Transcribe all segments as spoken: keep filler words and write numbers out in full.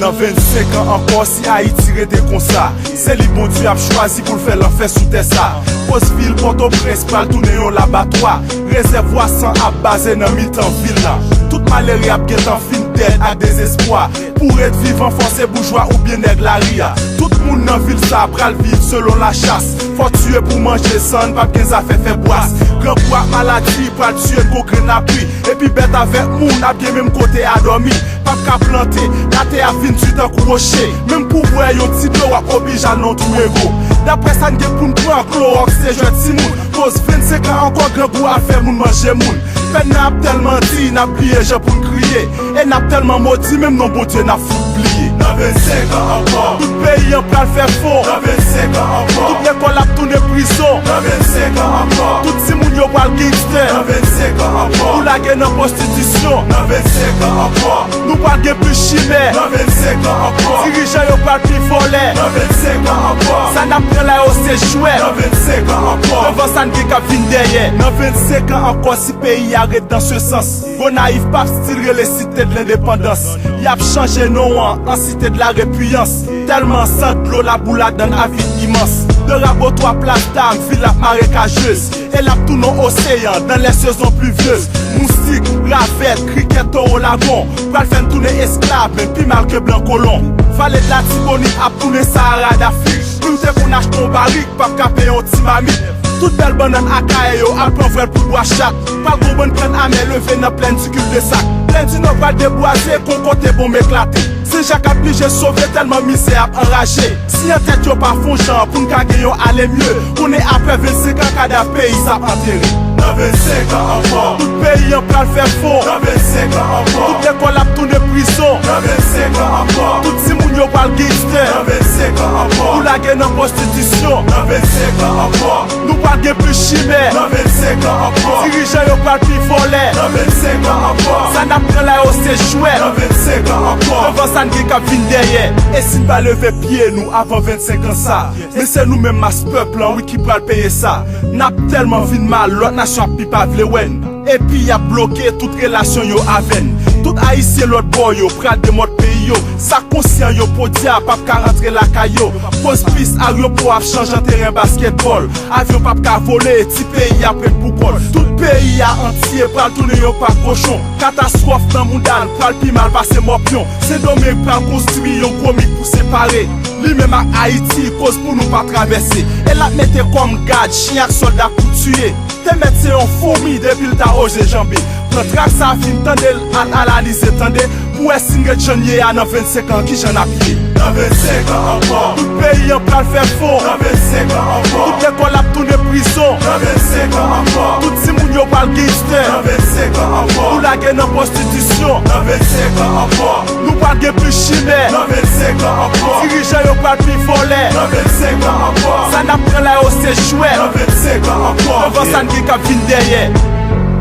Nan vennsenk an ankò, si Ayiti rete konsa, se li Bondye ap chwazi pou l fè lanfè sou tè sa. Koz vil Pòtoprens pral tounen yon labatwa. Rezèvwa san ap baze nan mitan vil la. Tout malere ap gentan fin dèd ak dezespwa. Pou ret vivan, fò se boujwa oubyen nèg lari a. Tout moun nan vil sa pral viv selon lachas. Fò tiye pou manje, san n p ap gen zafè fè bwas. Grangou ak maladi pral tiye n kou grenn lapli. Epi bèt avèk moun ap gen menm kote a dòmi. P ap ka plante, latè ap vin di tankou woche. Menm pou bwè yon ti dlo w ap oblije al nan twou ego. Daprè sa n gen pou n pran, klowòks se jwèt timoun. Koz vennsenk an ankò, grangou ap fè moun manje moun. Pèn nan ap tèlman di, n ap bliye jan pou n kriye. E n ap tèlman modi, menm non Bondye n ap fout bliye. Nan vennsenk an ankò, tout peyi an pral fè fon. Nan vennsenk an ankò, tout lekòl ap tounen prizon. Nan vennsenk an ankò, tout timoun yo pral gangstè. Nan vennsenk an ankò, pou lage nan pwostitisyon. Nan vennsenk an ankò, nou pral gen plis chimè. Nan vennsenk an ankò, dirijan yo pral pi vòlè. Nan vennsenk an ankò, sa n ap pran la yo se jwèt. Nan vennsenk an ankò, devan sa n gen k ap vin dèyè. Nan vennsenk an ankò, si peyi a ret dans se sans, Gonayiv p ap still rele Site de Lendepandans. Y ap chanje non an an Site de la Repiyans. Tèlman san dlo labou ladan l ap vin imans. De Rabotwa, Plas Dam, vil ap marekajez. E l ap tounen yon oseyan dans les saisons pluvieuses. Moustik, ravèt, krikèt, towo, lagon pral fè n tounen esklav, menm pi mal ke blan kolon. Vale de Latibonit ap tounen Sahara d'Afrique. Pri w te konn achte yon barik, p ap ka peye yon ti mamit. Tout bèl bannann Akayè yo al pran vwèl pou bwa chat. Pral gon bann kann amè leve nan plèn di Cul-de-Sac. Plèn di Nò pral debwaze kon kote bonm eklate. Senjak ap blije sove tèlman mizè ap anraje. Si antèt yo pa fè yon jan pou n ka gen yon ale mye, konnen aprè vennsenk an kadav peyi sa ap antere. Nan vennsenk an ankò, tout peyi an pral fè fon. Nan vennsenk an ankò, tout lekòl ap tounen prizon. Nan vennsenk an ankò, tout timoun yo pral gangstè. Nan vennsenk an ankò, pou lage nan pwostitisyon. Nan vennsenk an ankò, nou pral gen plis chimè. Nan vennsenk an ankò, dirijan yo pral pi vòlè. Nan vennsenk an ankò, sa n ap pran la yo se jwèt. Nan vennsenk an ankò, devan sa n gen k ap vin dèyè. E si n pa leve pye nou avan vennsenk an sa, men se nou menm mas pèp lan wi ki pral peye sa. N ap tèlman vin mal, lòt nasyon ap pi pa vle wè n. Epi y ap bloke tout relasyon yo avè n. Tout Ayisyen lòt bò yo pral demòd peyi yo. Sa konsyan yo, podyab p ap ka rantre lakay yo. Koz pis aryopò ap chanje an teren baskètbòl. Avyon p ap ka vole, ti peyi a ap ret pou kò l. Tout peyi a antye pral tounen yon pak kochon. Katastwòf nan mouda n pral pi mal pase mòpyon. Sendomeng pral konstwi yon gwo mi pou separe li menm ak Ayiti, koz pou nou pa travèse. E l ap mete kòm gad, chen ak sòlda pou tiye. Te mèt se yon foumi depi l ta oze janbe. Pran trak sa, fin tande l, al analize tande, pou wè si n ret jan n ye a nan vennsenk an, kijan n ap ye. Nan vennsenk an ankò, tout peyi an pral fè fon. Nan vennsenk an ankò, tout lekòl ap tounen prizon. Nan vennsenk an ankò, tout timoun yo pral gangstè. Nan vennsenk an ankò, pou lage nan pwostitisyon. Nan vennsenk an ankò, nou pral gen plis chimè. Nan vennsenk an ankò, dirijan yo pral pi vòlè. Nan vennsenk an ankò, sa n ap pran la yo se jwèt. Nan vennsenk an ankò, devan sa n gen k ap vin dèyè.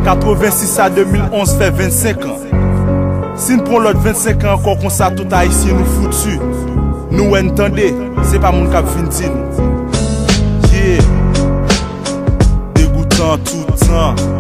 Katrevensis a de mil onz fè vennsenk an. Si n pran lòt vennsenk an ankò konsa, tout Ayisyen nou fouti. Nou wè, n tande, se pa moun k ap vin di n. Yeah. Degoutan toutan.